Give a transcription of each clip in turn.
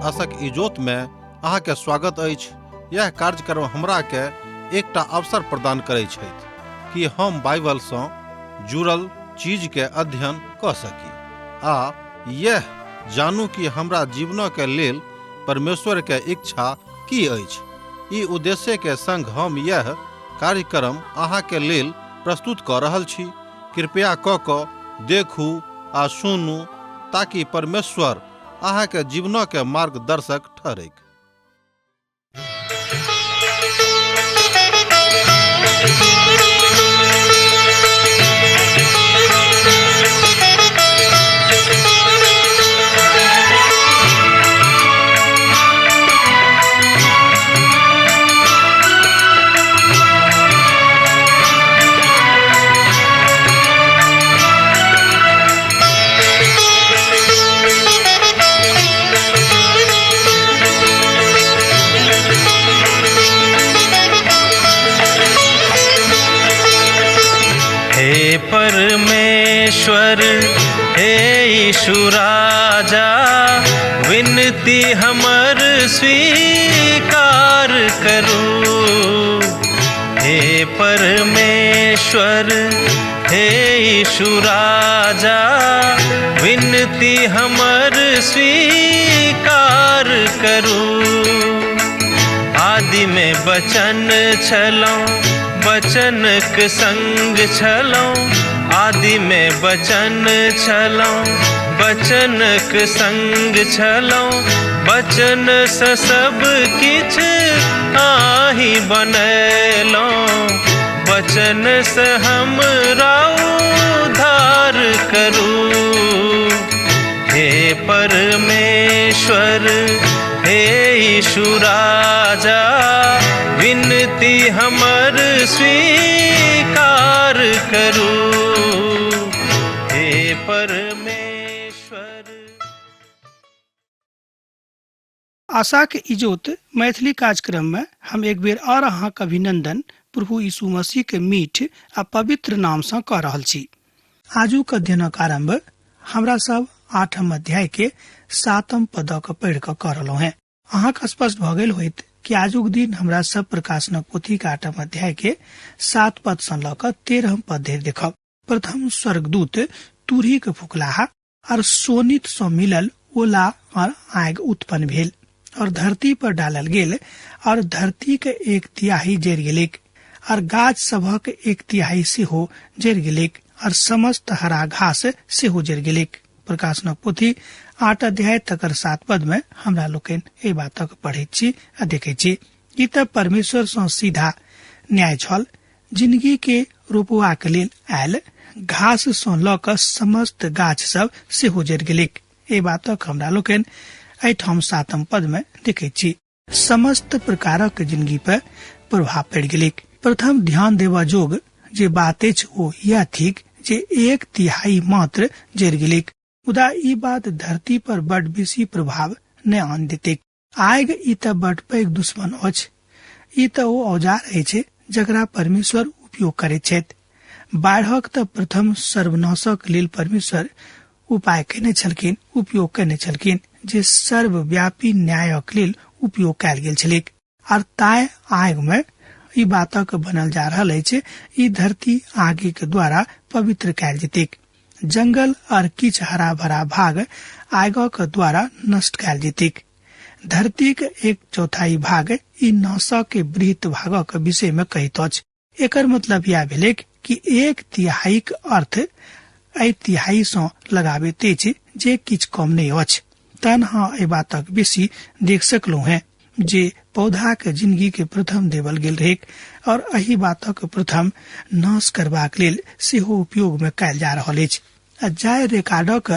आशक इजोत में अहाँ के स्वागत अछि। यह कार्यक्रम हमरा के एकटा अवसर प्रदान करै छथि कि हम बाइबल सँ जुड़ल चीज के अध्ययन कऽ सकी आ यह जानू कि हमरा जीवन के लेल परमेश्वर के इच्छा की अछि। ई उद्देश्य के संग हम यह कार्यक्रम अहाँ के लेल प्रस्तुत कऽ रहल छी। कृपया कऽ कऽ देखू आ सुनू ताकि परमेश्वर अहाँ के जीवन के मार्गदर्शक ठहरैक। हे परमेश्वर, हे यीशु राजा, विनती हमर स्वीकार करू। हे परमेश्वर, हे यीशु राजा, विनती हमर स्वीकार करू। आदि में बचन छलौं, बचनक संग छलौं। आदि में बचन छलौं, बचनक संग छलौं। बचन से सब किछ आही बनेलौं। बचन से हमरा उद्धार करू। हे परमेश्वर, हे यीशु राजा, विनती हमर स्वीकार करू। हे परमेश्वर। आशाक इजोत मैथिली कार्यक्रम में हम एक बेर और अहाँक अभिनंदन प्रभु यीशु मसीह के मीठ आ पवित्र नाम सँ कऽ रहल छी। आजुक अध्ययनक आरंभ हमरा सब 8 अध्याय के 7 पदक पढ़ि कऽ कऽ रहलहुँ हेँ। अहाँक स्पष्ट भऽ गेल होइत कि आजुक दिन हमरा सब प्रकाशनक पोथी के 8 अध्याय के 7 पद सँ लऽ कऽ 13 पद धरि देखब। प्रथम स्वर्गदूत तुरही के फुकलाहा और सोनित सँ मिलल ओला और आग उत्पन्न भेल और धरती पर डालल गेल और धरती के 1/3 जरि गेलैक और गाछ सभक 1/3 सेहो जरि गेलैक और समस्त हरा घास सेहो जरि गेलैक। प्रकाशनक पोथी 8 अध्याय तकर 7 पद में हमरा लोकनि एहि बातक पढ़ैत छी आ देखैत छी। ई तऽ परमेश्वर सँ सीधा न्याय छल। जिंदगी के रोपबाक लेल आयल घास सँ लऽ कऽ समस्त गाछ सब सेहो जरि गेलैक। एहि बातक हमरा लोकनि एहिठाम 7 पद में देखैत छी। समस्त प्रकारक जिंदगी पर प्रभाव पड़ि गेलैक। प्रथम ध्यान देबऽ जोग जे बात अछि ओ यह थिक जे 1/3 मात्र जरि गेलैक, मुदा ई बात धरती पर बड बेसी प्रभाव नहि आन देतैक। आगि ई तऽ बड पैघ दुश्मन अछि। ई तऽ ओ औजार अछि जकरा परमेश्वर उपयोग करैत छथि। बाढ़क तऽ प्रथम सर्वनाशक लेल परमेश्वर उपाय कयने छलखिन, उपयोग कयने छलखिन, जे सर्वव्यापी न्यायक लेल उपयोग कयल गेल छलैक। आर ताय आगि में ई बातक बनल जा रहल अछि, ई धरती आगिक द्वारा पवित्र कयल जेतैक। जंगल और किछ हरा भरा भाग आगिक द्वारा नष्ट कयल जेतैक। धरतीक 1/4 भाग ई नाशक के बृहत भागक विषय में कहैत अछि। एकर मतलब यह भेलैक कि 1/3 अर्थ एहि तिहाई सँ लगाबैत अछि जे किछु कम नहि अछि। तहन अहाँ एहि बातक बेसी देख सकलहुँ हेँ जे पौधाक जिंदगी के प्रथम देवल गेल रहैक और एहि बातक प्रथम नाश करबाक लेल सेहो उपयोग में कयल जा रहल अछि। आ जाहि रिकॉर्डक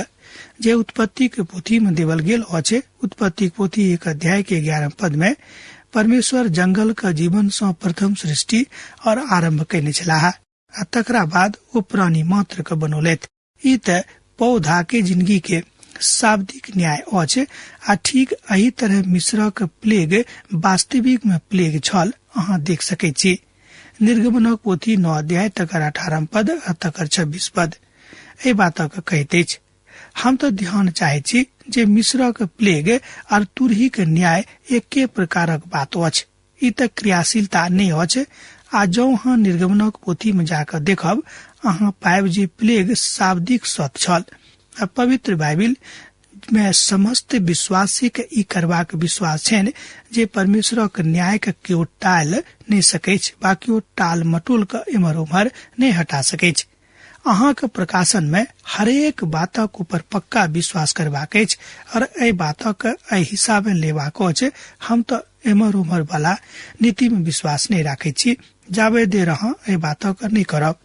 जे उत्पत्ति के पोथी में देवल गेल अछि, उत्पत्ति पोथी 1 अध्याय के 11 पद में परमेश्वर जंगल के जीवन सँ प्रथम सृष्टि और आरंभ कयने छलाह आ तकरा बाद ओ प्राणी मात्र के बनौलथि। ई तऽ पौधा के जिंदगी के शाब्दिक न्याय अछि आ ठीक एहि तरह मिस्रक प्लेग वास्तविक में प्लेग छल, अहाँ देख सकैत छी। निर्गमनक पोथी 9 अध्याय तकर 18 पद आ तकर 26 पद एहि बातक कहैत अछि। हम तऽ ध्यान चाहैत छी जे मिस्रक प्लेग और तुरहीक न्याय एके प्रकारक बात अछि। ई तऽ क्रियाशीलता नहि अछि। आ जौं अहाँ निर्गमनक पोथी में जाकऽ देखब, अहाँ पायब जे प्लेग शाब्दिक सत्य छल। आ पवित्र बाइबिल में समस्त विश्वासी के ई करबाक विश्वास छनि जे परमेश्वरक न्याय के केओ टाल नहि सकैछ वा केओ टाल मटोल के एम्हर उम्हर नहि हटा सकैछ। अहाँके प्रकाशन में हरेक बातक ऊपर पक्का विश्वास करबाक अछि और एहि बातक एहि हिसाबे लेबाक अछि। हम तऽ एम्हर उम्हर वाला नीति में विश्वास नहि राखै छी जाबे देर अहाँ एहि बातक नहि करब।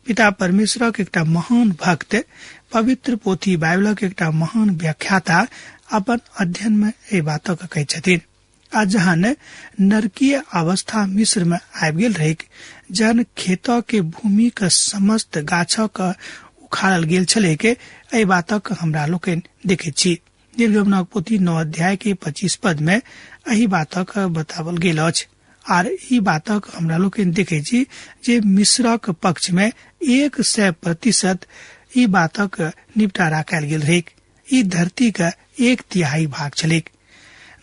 पिता परमेश्वरक एकटा महान भक्त, पवित्र पोथी बाइबलक एकटा महान व्याख्याता अपन अध्ययन में एहि बातक कहै छथिन। आ जहन नरकीय अवस्था मिस्र में आबि गेल रहैक, जहन खेत के भूमि के समस्त गाछक उखाड़ल गेल छलैक, एहि बातक हमरा लोकनि देखैत छी। निर्गमनक पोथी 9 अध्याय के 25 पद में एहि बातक बतावल गेल अछि। आर ई बातक हमरा लोकनि देखै छी जे मिस्रक पक्ष में 100% ई बातक निपटारा कयल गेल रहैक। ई धरती के 1/3 भाग छलैक।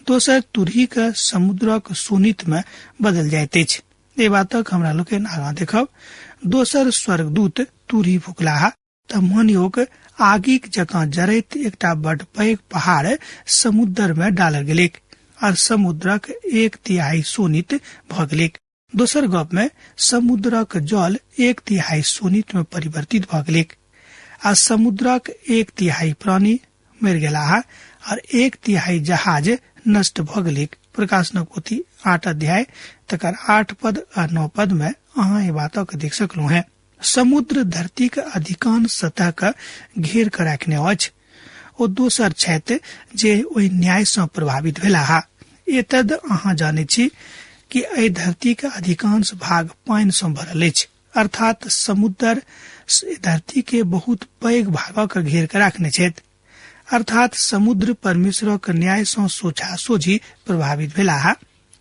दोसर तुरही के समुद्रक शोणित में बदल जाइत अछि। एहि बातक हमरा लोकनि आगाँ देखब। दोसर स्वर्गदूत तुरही फुकलाह तऽ मानियोक आगिक जकाँ जरैत एकटा बड पैघ पहाड़ समुद्र में डालल गेलैक और समुद्रक 1/3 शोणित भऽ गेलैक। दोसर गप में समुद्रक जल 1/3 शोणित में परिवर्तित भऽ गेलैक आ समुद्रक 1/3 प्राणी मरि गेलाह और 1/3 जहाज नष्ट भऽ गेलैक। प्रकाशनक पोथी 8 अध्याय तकर 8 पद आ 9 पद में अहाँ एहि बातक देख सकलहुँ हैं। समुद्र धरती के अधिकांश सतह के घेर के राखने अछि। ओ दोसर छथि जे ओहि न्याय सँ प्रभावित भेलाह। एतद अहाँ जानै छी कि एहि धरती के अधिकांश भाग पानि सँ भरल अछि, अर्थात समुद्र धरती के बहुत पैघ भागक घेर के राखने छथि। अर्थात समुद्र परमेश्वरक न्याय सँ सोझा सोझी प्रभावित भेलाह।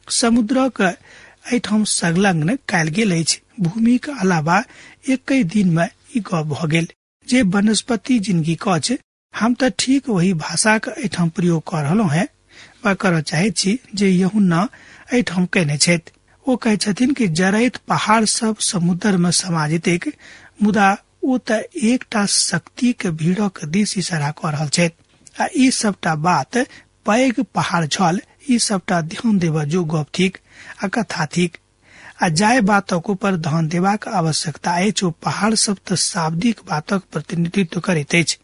समुद्रक एहिठाम संलग्न कयल गेल अछि। भूमिक अलावा एकहि दिन में ई गप भऽ गेल जे वनस्पति जिंदगी के अछि। हम तऽ ठीक वही भाषाक एहिठाम प्रयोग कऽ रहलहुँ हैं वा करऽ चाहैत छी जे यूहन्ना एहिठाम कहने छथि। ओ कहै छथिन कि जरैत पहाड़ सब समुद्र में समा जेतैक, मुदा ओ तऽ एकटा शक्ति के भीड़क दिस इशारा कऽ रहल छथि। आ ई सबटा बात पैघ पहाड़ छल। ई सबटा ध्यान देबऽ जो गप थिक आ कथा थिक। आ जाहि बातक ऊपर ध्यान देबाक आवश्यकता अछि ओ पहाड़ सब तऽ शाब्दिक बातक प्रतिनिधित्व करैत अछि।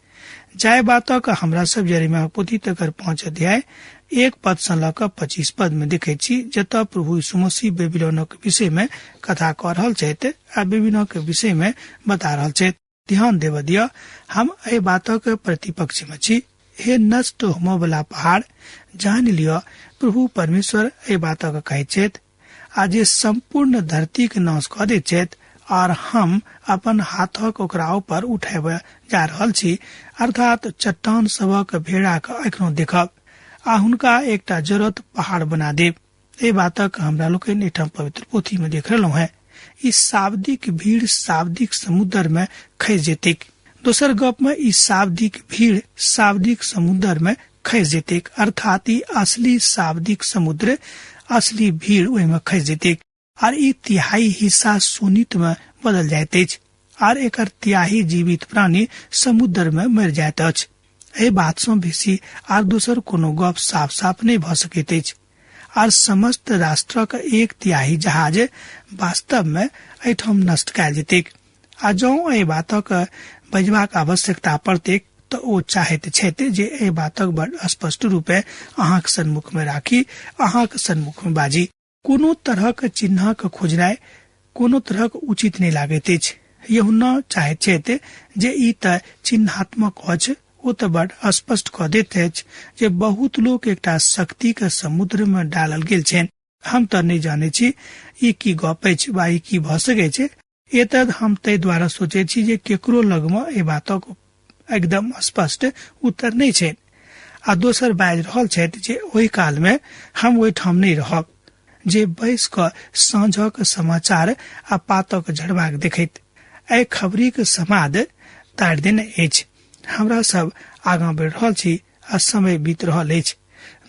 जाहि बातक हमरा सब यिर्मयाह पोथी तकर 5 अध्याय 1 पद सँ लऽ कऽ 25 पद में देखैत छी, जतऽ प्रभु यीशु मसीह बेबीलोनक विषय में कथा कऽ रहल छथि आ बेबीलोनक विषय में बता रहल छथि। ध्यान देबऽ दिअ, हम एहि बातक प्रतिपक्ष में छी। हे नष्ट होमऽ वाला पहाड़, जानि लिअ प्रभु परमेश्वर एहि बातक कहैत छथि आ जे सम्पूर्ण धरती के नाश कऽ दैत छथि, और हम अपन हाथक ओकरा ऊपर उठाबय जा रहल छी, अर्थात चट्टान सबक भेड़ा के एखनो देखब आ हुनका एकटा जरत पहाड़ बना देब। एहि बातक हमरा लोकनि एहिठाम पवित्र पोथी में देख रहलहुँ हैं। ई शाब्दिक भीड़ शाब्दिक समुद्र में खसि जेतैक। दोसर गप में ई शाब्दिक भीड़ शाब्दिक समुद्र में खसि जेतैक, अर्थात ई असली शाब्दिक समुद्र असली भीड़ ओहि में खसि जेतैक आर ई तिहाई हिस्सा शोणित में बदल जाइत अछि आर एकर तिहाई जीवित प्राणी समुद्र में मरि जाइत अछि। एहि बात सँ बेसी आर दोसर कोनो गप साफ साफ नहि भऽ सकैत अछि। आर समस्त राष्ट्रक 1/3 जहाज वास्तव में एहिठाम नष्ट कयल जेतैक। आ जौं एहि बातक बजबाक आवश्यकता पड़तैक तऽ ओ चाहैत छथि जे एहि बातक बड़ स्पष्ट रूपे अहाँक सन्मुख में राखी, अहाँक सन्मुख में बाजी। कोनो तरहक चिन्हक खोजनाइ कोनो तरहक उचित नहि लागैत अछि। यूहन्ना चाहैत छथि जे ई तऽ चिन्हात्मक अछि। ओ तऽ बड़ स्पष्ट कऽ दैत अछि जे बहुत लोक एकटा शक्ति के समुद्र में डालल गेल छनि। हम तऽ नहि जानै छी ई की गप अछि वा ई की भऽ सकै छै। एतद हम ताहि द्वारा सोचै छी जे केकरो लगमे एहि बातक एकदम स्पष्ट उत्तर नहि छै। आ दोसर बाजि रहल छथि जे ओहि काल में हम ओहिठाम नहि रहब जे बैस कऽ साँझक समाचार आ पातक झड़बाक देखैत एहि खबरीक समाद तारि देने अछि। हमरा सब आगाँ बढ़ि रहल छी आ समय बीत रहल अछि।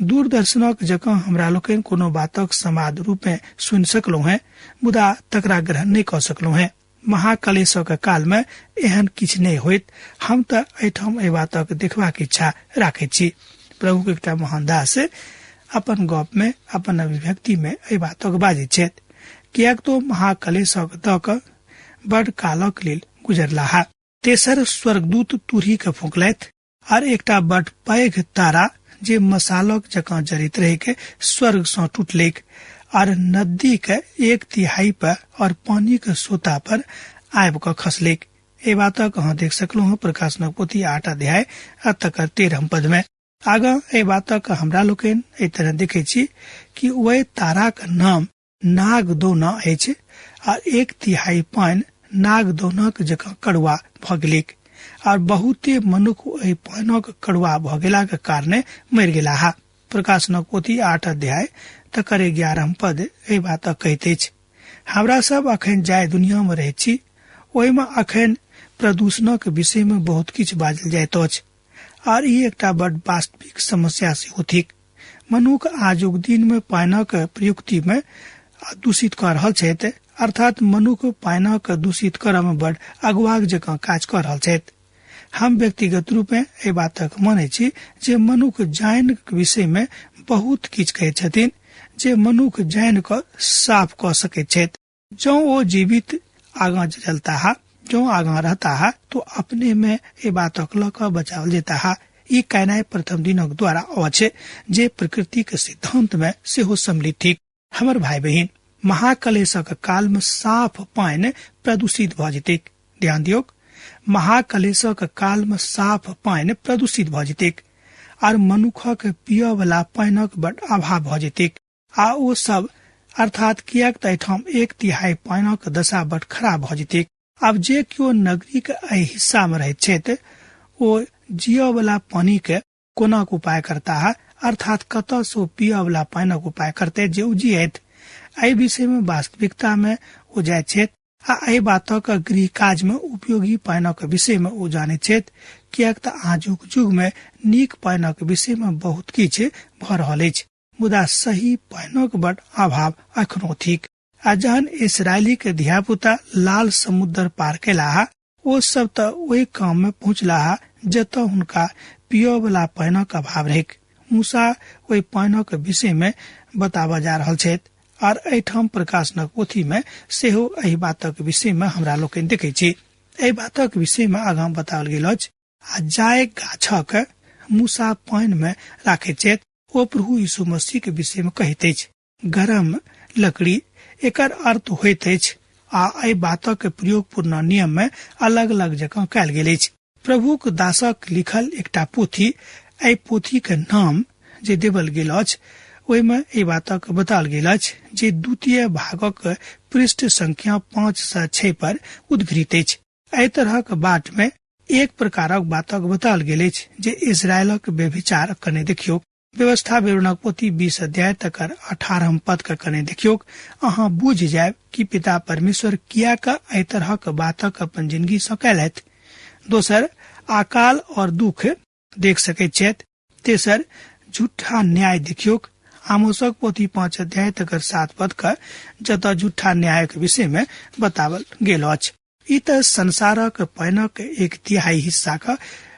दूरदर्शनक जकाँ हमरा लोकनि कोनो बातक समाद रूपे सुनि सकलहुँ हेँ, मुदा तकरा ग्रहण नहि कऽ सकलहुँ हेँ। महाकलेशक काल मे एहन किछु नहि होइत। हम तऽ एहिठाम एहि बातक देखबाक इच्छा राखैत छी। प्रभुक एकटा महान दास अपन गप मे, अपन अभिव्यक्ति मे एहि बातक बाजैत छथि, किएक तो महाकलेशक दऽ कऽ बड कालक लेल गुजरलाह। तेसर स्वर्गदूत तुरही के फूकलथि आर एकटा बड पैघ तारा जे मसालक जकाँ जरैत रहैक स्वर्ग सँ टूटलैक आर नदी के 1/3 पर और पानी के सोता पर आबि कऽ खसलैक। एहि बातक अहाँ देख सकलहुँ हँ प्रकाशनक पोथी 8 अध्याय आ तकर 13 पद में। आगाँ एहि बातक हमरा लोकनि एहि तरह देखै छी कि ओहि ताराक नाम नागदौना अछि आ 1/3 पानि नागदौनाक जकाँ कड़ुआ भऽ गेलैक आर बहुते मनुख एहि पानिक कड़ुआ भऽ गेलाक कारणे मरि गेलाह। प्रकाशनक पोथी 8 अध्याय तकर 11 पद एहि बातक कहैत अछि। हमरा सब अखन जाहि दुनिया मे रहैत छी ओहिमे अखन प्रदूषणक विषय मे बहुत किछु बाजल जाइत अछि आर ई एकटा बड वास्तविक समस्या सेहो थिक। मनुख आजुक दिन मे पानिक प्रयुक्ति मे दूषित कऽ रहल छथि, अर्थात मनुख पानिक दूषित करऽ मे बड अगुआक जकाँ काज कऽ रहल छथि। हम व्यक्तिगत रूपे एहि बातक मानै छी जे मनुख जानिक विषय मे बहुत किछु कहैत छथिन जे मनुख जानि कऽ साफ कऽ सकैत छथि। जँ ओ जीवित आगाँ चलताह, जँ आगाँ रहताह तो अपने मे एहि बातक लऽ कऽ बचाओल जेताह। ई कहनाइ प्रथम दिनक द्वारा अछि जे प्रकृतिक सिद्धांत मे सेहो सम्मिलित थिक। हमर भाई बहिन, महाकलेशक काल मे साफ पानि प्रदूषित भऽ जेतैक। ध्यान दियौक, महाकलेशक काल मे साफ पानि प्रदूषित भऽ जेतैक आर मनुखक पियऽ वला पानिक बड अभाव भऽ जेतैक। आ ओ सब अर्थात किएक तऽ एहिठाम 1/3 पानिक दशा बड खराब भऽ जेतैक। आब जे केओ नगरीक एहि हिस्सा मे रहैत छथि ओ जियऽ वला पानि के कोना उपाय करताह, अर्थात कतऽ से ओ पियऽ वला पानिक उपाय करतै जे ओ जियत। एहि विषय मे वास्तविकता मे ओ जाइत छथि आ एहि बातक गृह काज मे उपयोगी पानिक विषय मे ओ जानैत छथि, किएक तऽ आजुक युग मे नीक पानिक विषय मे बहुत किछु भऽ रहल अछि, मुदा सही पानिक बड अभाव अखनो थिक। आ जहन इसरायली के धियापुता लाल समुद्र पार केलाह, ओ सब तऽ ओहि काम मे पहुँचलाह जतऽ हुनका पियऽ वला पानिक अभाव रहैक। मूसा ओहि पानिक विषय मे बताबऽ जा रहल छथि आर एहिठाम प्रकाशनक पोथी मे सेहो एहि बातक विषय मे हमरा लोकनि देखै छी। एहि बातक विषय मे आगाँ बताओल गेल अछि, आ जाय गाछक मूसा पानि मे राखैत छथि ओ प्रभु यीशु मसीह के विषय मे कहैत अछि। गरम लकड़ी एकर अर्थ होइत अछि आ एहि बातक प्रयोग पुरना नियम मे अलग अलग जकाँ कयल गेल अछि। प्रभुक दासक लिखल एकटा पोथी, एहि पोथी के नाम जे देवल गेल अछि ओहिमे एहि बातक बताओल गेल अछि जे द्वितीय भागक पृष्ठ संख्या 5 से 6 पर उद्घृत अछि। एहि तरहक बाट मे एक प्रकारक बातक बताओल गेल अछि जे इजरायलक व्यभिचार कने देखियौ। व्यवस्था विवरणक पोथी 20 अध्याय तकर 18 पद के कने देखियौ। अहाँ बुझि जायब कि पिता परमेश्वर किएक एहि तरहक बातक अपन जिंदगी सँ कयलथि। दोसर, अकाल और दुख देख सकैत छथि। तेसर, झूठा न्याय देखियौक। आमोसक पोथी 5 अध्याय तकर 7 पद के जतऽ झूठा न्यायक विषय मे बतावल गेल अछि। ई तऽ संसारक पानिक 1/3 हिस्सा के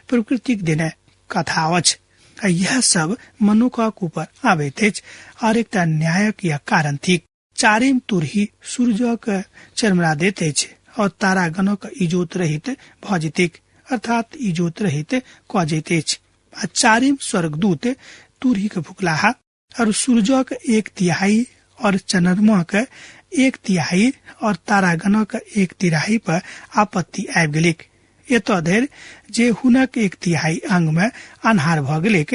प्रकृतिक देने कथा अछि आ यह सब मनुखक ऊपर आबैत अछि और एकटा न्यायक यह कारण थिक। चारिम तुरही सूर्यक चरमरा दैत अछि और तारागणक इजोत रहित भऽ जेतैक, अर्थात इजोत रहित कऽ जाइत अछि। आ चारिम स्वर्गदूत तुरही के फुकलाह और सूर्यक 1/3 और चन्द्रमाक 1/3 और तारागणक 1/3 पर आपत्ति आबि गेलैक, एतऽ धरि जे हुनक 1/3 अंग मे अन्हार भऽ गेलैक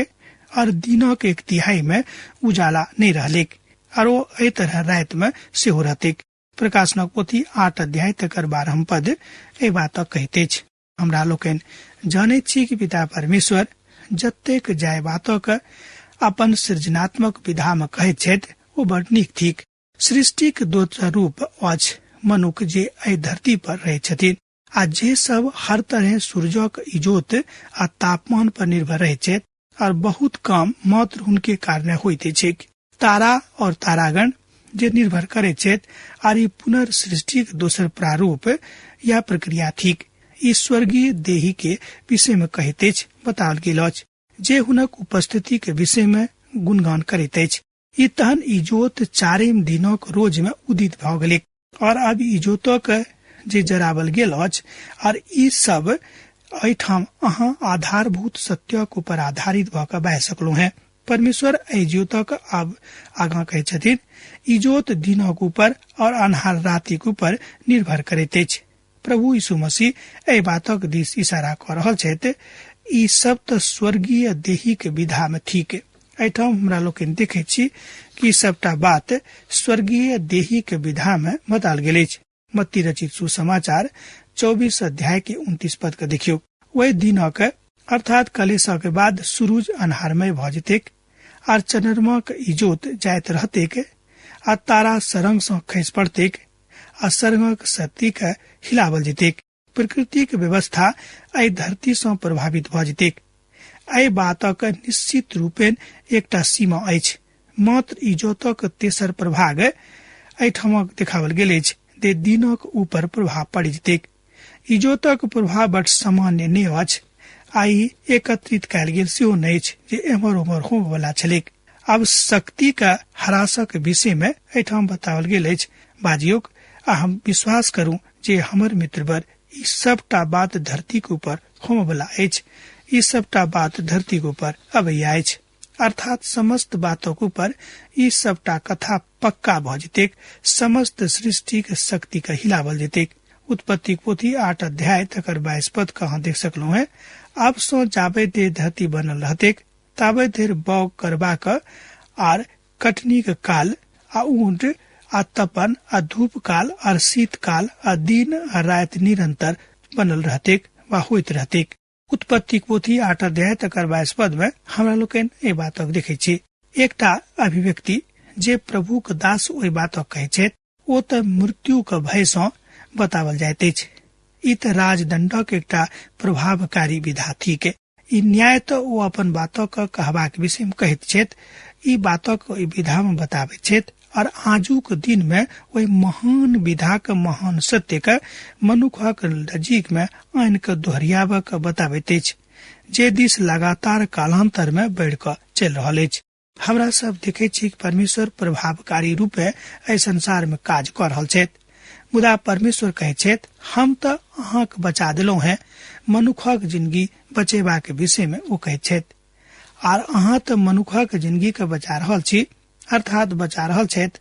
और दिनक 1/3 मे उजाला नहि रहलैक और ओ एहि तरह राति मे सेहो रहतैक। प्रकाशनक पोथी 8 अध्याय तकर 12 पद एहि बातक कहैत अछि। हमरा लोकनि जानैत छी कि पिता परमेश्वर जतेक जाय बातक अपन सृजनात्मक विधा मे कहैत छथि ओ बड़ नीक थिक। सृष्टिक दोसर रूप अछि मनुख जे एहि धरती पर रहैत छथिन आ जे सब हर तरह सूर्यक इजोत आ तापमान पर निर्भर रहैत छथि। और बहुत काम मात्र हुनके कारणे होइत छैक। तारा और तारागण जे निर्भर करैत छथि आर ई पुनर्सृष्टिक दोसर प्रारूप या प्रक्रिया थिक। ई स्वर्गीय देही के विषय में कहैत अछि, बताओल गेल अछि जे हुनक उपस्थिति के विषय में गुणगान करैत अछि। ई तहन इजोत चारिम दिनक रोज में उदित भऽ गेलैक और अब इजोतक जे जरावल गेल अछि और ई सब एहिठाम अहाँ आधारभूत सत्यक ऊपर आधारित भऽ कऽ बाजि सकलहुँ हेँ। परमेश्वर एहि ज्योतक आब आगाँ कहै छथिन, इजोत दिनक ऊपर और अन्हार रातिक ऊपर निर्भर करैत अछि। प्रभु यीशु मसीह एहि बातक दिस इशारा कऽ रहल छथि। ई सब तऽ स्वर्गीय देही के विधा में थिक। एहिठाम हमरा लोकनि देखैत छी कि सबटा बात स्वर्गीय देही के विधा में बताओल गेल अछि। मत्ती रचित सुसमाचार 24 अध्याय के 29 पद के देखियौ। ओहि दिनक अर्थात कलेशक बाद सूरज अन्हारमय भऽ जेतैक आर चन्द्रमाक इजोत जाइत रहतैक आ तारा सरंग सँ खसि पड़तैक आ सरंगक शक्ति के हिलावल जेतैक। प्रकृतिक व्यवस्था एहि धरती सँ प्रभावित भऽ जेतैक। एहि बातक निश्चित रूपेण एकटा सीमा अछि। मात्र इजोतक तेसर प्रभाग एहिठामक देखावल गेल अछि जे दिनक ऊपर प्रभाव पड़ि जेतैक। इजोतक प्रभाव बड सामान्य नहि अछि आ ई एकत्रित कयल गेल सेहो नहि अछि जे एम्हर ओम्हर होमयवला छलैक। आब शक्तिक ह्रासक विषय मे एहिठाम बताओल गेल अछि। बाजियोक आ हम विश्वास करू जे हमर मित्रवर ई सबटा बात धरतीक ऊपर होमयवला अछि। ई सबटा बात धरतीक ऊपर अबैया अछि। अर्थात समस्त बातक ऊपर ई सबटा कथा पक्का भऽ जेतैक। समस्त सृष्टिक शक्ति के हिलावल जेतैक। उत्पत्ति पोथी 8 अध्याय तकर 22 पद के अहाँ देख सकलहुँ हेँ। आब सँ जाबे देर धरती बनल रहतैक ताबे देर बौग करबाक आर कटनीक काल आ ऊँट आ तपन आ धूप काल आर शीत काल आ दिन आ राति निरंतर बनल रहतैक वा होइत रहतैक। उत्पत्ति पोथी 8 अध्याय तकर 22 पद में हमरा लोकनि एहि बातक देखै छी। एकटा अभिव्यक्ति जे प्रभुक दास ओहि बातक कहै छथि ओ तऽ मृत्युक भय सँ बतावल जाइत अछि। ई तऽ राजदंडक एकटा प्रभावकारी विधा थिक। ई न्याय तऽ ओ अपन बातक कहबाक विषय में कहैत छथि। ई बातक ओहि विधा में बताबैत छथि और आजुक दिन में ओहि महान विधाक महान सत्य के मनुखक नजीक में आनि कऽ दोहरियाबऽ के बताबैत अछि जे दिस लगातार कालांतर में बढ़ि कऽ चलि रहल अछि। हमरा सब देखै छी कि परमेश्वर प्रभावकारी रूपे एहि संसार में काज कऽ रहल छथि। मुदा परमेश्वर कहै छथि, हम तऽ अहाँक बचा देलहुँ हेँ। मनुखक जिंदगी बचेबाक विषय में ओ कहैत छथि, आर अहाँ तऽ मनुखक जिंदगी के बचा रहल छी, अर्थात बचा रहल छथि।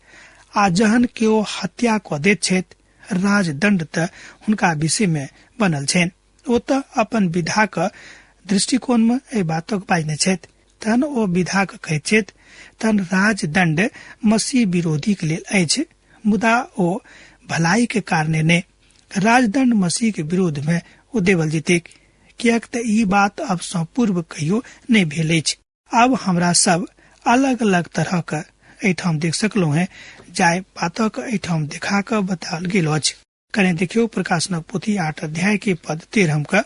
आ जहन केओ हत्या कऽ दैत छथि, राजदंड तऽ हुनका विषय में बनल छनि। ओ तऽ अपन विधाक दृष्टिकोण में एहि बातक बाजने छथि। तहन ओ विधाक कहैत छथि, तहन राजदंड मसीह विरोधी के लेल अछि, मुदा ओ भलाई के कारणे नहि। राजदंड मसीह के विरोध में ओ देवल जेतैक, किएक तऽ ई बात अब सँ पूर्व कहियो नहि भेल अछि। आब हमरा सब अलग अलग तरह के एहिठाम देख सकलहुँ हेँ, जाहि बातक एहिठाम देखा कऽ बताओल गेल अछि। कने देखियौ प्रकाशनक पोथी 8 अध्याय के पद 13 के,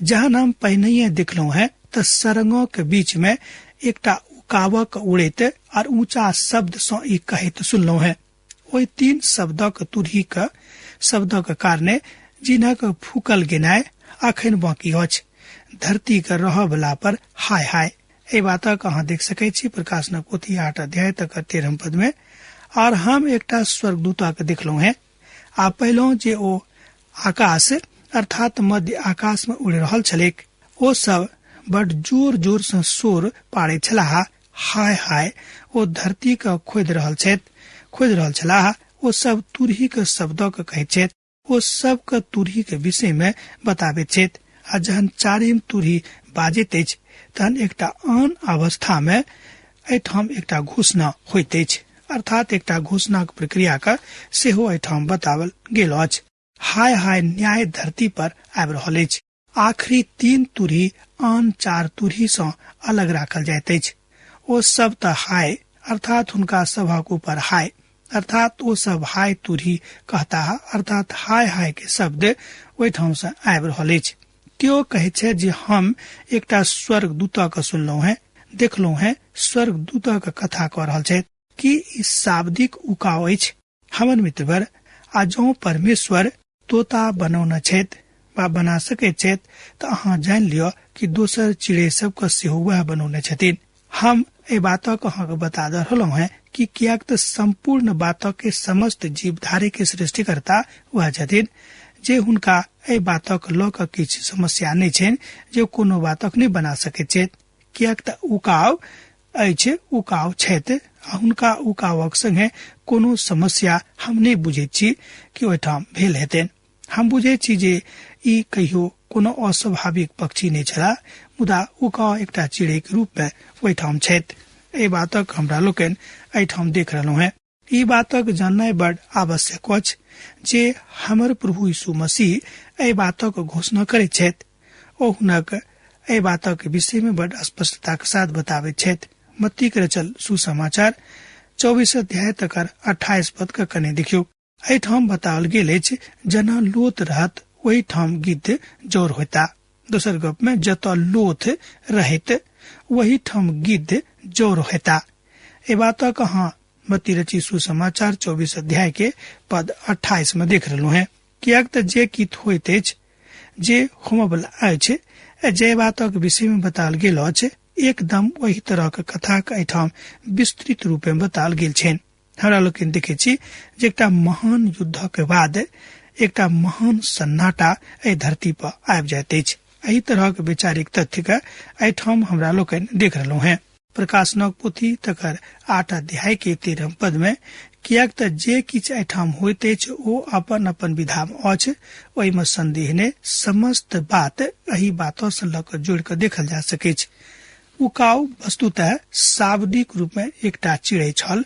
जहन हम पहिनहिए देखलहुँ हेँ तऽ सरंगक बीच में एकटा उकाबक उड़ैत आर ऊंचा शब्द सँ ई कहैत सुनलहुँ हेँ। ओहि 3 शब्दक तुरही के शब्दक कारणे जिनक फूकल गेनाइ अखन बाकी अछि, धरती के रहऽ वला पर हाय हाय। एहि बातक अहाँ देख सकै छी प्रकाशनक पोथी 8 अध्याय तकर 13 पद में। और हम एकटा स्वर्गदूतक देखलहुँ हेँ आ पहिलहुँ जे ओ आकाश अर्थात मध्य आकाश में उड़ि रहल छलैक। ओ सब बड जोर जोर सँ शोर पाड़ैत छलाह, हाय हाय, ओ धरती के खोदि रहल छथि, खोदि रहल छलाह। ओ सब तुरही के शब्दक कहैत छथि, ओ सबके तुरही के विषय में बताबैत छथि। आ जहन चारिम तुरही बाजैत अछि तहन एकटा आन अवस्था में एहिठाम एकटा घोषणा होइत अछि, अर्थात एकटा घोषणाक प्रक्रिया के सेहो एहिठाम बतावल गेल अछि। हाय हाय न्याय धरती पर आबि रहल अछि। आखिरी 3 तुरही आन 4 तुरही सँ अलग राखल जाइत अछि। ओ सब तऽ हाय, अर्थात हुनका सभक ऊपर हाय, अर्थात ओ सब हाय तुरही कहताह, अर्थात हाय हाय के शब्द ओहिठाम सँ आबि रहल अछि। केओ कहै छै जे हम एकटा स्वर्गदूतक सुनलहुँ हेँ देखलहुँ हेँ स्वर्गदूतक कथा कऽ रहल छथि। की ई शाब्दिक उकाव अछि हमर मित्रवर? आ जँ परमेश्वर तोता बनौने छथि वा बना सकैत छथि तऽ अहाँ जानि लिअ कि दोसर चिड़ै सबके सेहो वएह बनौने छथिन। हम एहि बातक अहाँके बता दऽ रहलहुँ हेँ कि किएक तऽ सम्पूर्ण बातक के समस्त जीवधारी के सृष्टिकर्ता वएह छथिन जे हुनका एहि बातक लऽ कऽ किछु समस्या नहि छनि जे कोनो बातक नहि बना सकैत छथि, किएक तऽ उकाव अछि, उकाव छथि आ हुनका उकावक संगे कोनो समस्या हम नहि बुझैत छी कि ओहिठाम भेल हेतनि। हम बुझैत छी जे ई कहियो कोनो अस्वाभाविक पक्षी नहि छलाह, मुदा उकाव एकटा चिड़ैक रूप मे ओहिठाम छथि। एहि बातक हमरा लोकनि एहिठाम देख रहलहुँ हेँ। ई बातक जाननाइ बड आवश्यक अछि जे हमर प्रभु यीशु मसीह एहि बातक घोषणा करैत छथि। ओ हुनक एहि बातक विषय मे बड स्पष्टताक साथ बताबैत छथि। मत्तीक रचल सुसमाचार 24 अध्याय तकर 28 पद के कने देखियौ। एहिठाम बताओल गेल अछि जना लोथ रहत ओहिठाम गिद्ध जौर होता। दोसर गप में जतऽ लोथ रहत वही ठाम गिद्ध जौर होता। एहि बातक अहाँ मत्ती रची सुसमाचार 24 अध्याय के पद 28 में देख रहलहुँ हैं। किएक तऽ जे किछु होइत अछि जे होमऽवला अछि जे बातक विषय में बताओल गेल अछि एकदम ओहि तरहक कथाक एहिठाम विस्तृत रूप में बताओल गेल छनि। हमरा लोकनि देखै छी जे एकटा महान युद्धक बाद एकटा महान सन्नाटा एहि धरती पर आबि जाइत अछि। एहि तरहक वैचारिक तथ्य के एहिठाम हमरा लोकनि देख रहलहुँ हेँ। प्रकाशनक पोथी तकर 8 अध्याय के 13 पद में किएक तऽ जे किछु एहिठाम होइत अछि ओ अपन अपन विधा में अछि, ओहिमे संदेह नहि, समस्त बात एहि बात सँ लऽ कऽ जोड़ि कऽ देखल जा सकैछ। उकाव वस्तुतः शाब्दिक रूप में एकटा चिड़ै छल,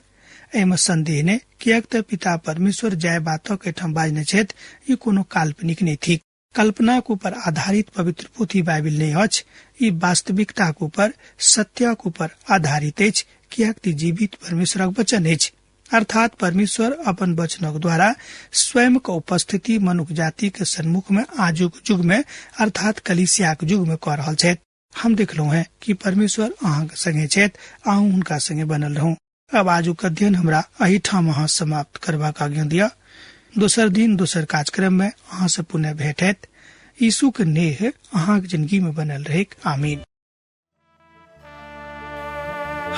एहिमे संदेह नहि, किएक तऽ पिता परमेश्वर जाहि बातक एहिठाम बाजने छथि ई कोनो काल्पनिक नहि थिक। कल्पनाक ऊपर आधारित पवित्र पोथी बाइबिल नहि अछि, ई वास्तविकताक ऊपर, सत्यक ऊपर आधारित अछि, किएक तऽ जीवित परमेश्वरक वचन अछि। अर्थात परमेश्वर अपन वचनक द्वारा स्वयं के उपस्थिति मनुख जाति के सन्मुख में आजुक युग में अर्थात कलीसियाक युग में कऽ रहल छथि। हम देखलहुँ हेँ कि परमेश्वर अहाँक संगे छथि, अहूँ हुनका संगे बनल रहू। अब आजुक अध्ययन हमरा एहिठाम अहाँ समाप्त करबाक आज्ञा दिअ। दोसर दिन दोसर कार्यक्रम में अहाँ से पुनः भेंट हैत। यीशु के नेह अहाँक जिंदगी में बनल रहेक। आमीन।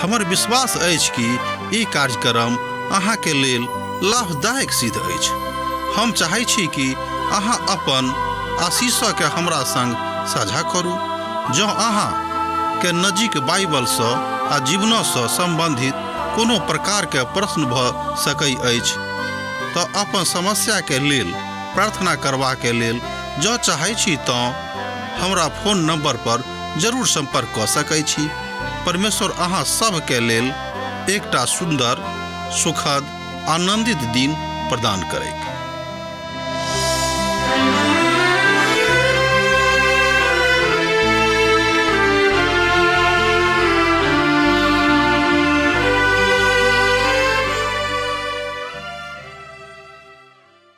हमर विश्वास अछि कि ई कार्यक्रम अहाँके लेल लाभदायक सिद्ध अछि। हम चाहै छी कि अहाँ अपन आशीषके हमरा संग साझा करू। जँ अहाँ के नजीक बाइबलसँ आ जीवनसँ सम्बन्धित कोनो प्रकारके प्रश्न भऽ सकै अछि तऽ अपन समस्याके लेल प्रार्थना करबाके लेल जँ चाहै छी तँ हमरा फोन नंबर पर जरूर संपर्क कऽ सकै छी। परमेश्वर अहाँ सभके लेल एकटा सुन्दर, सुखद, आनंदित दिन प्रदान करैक।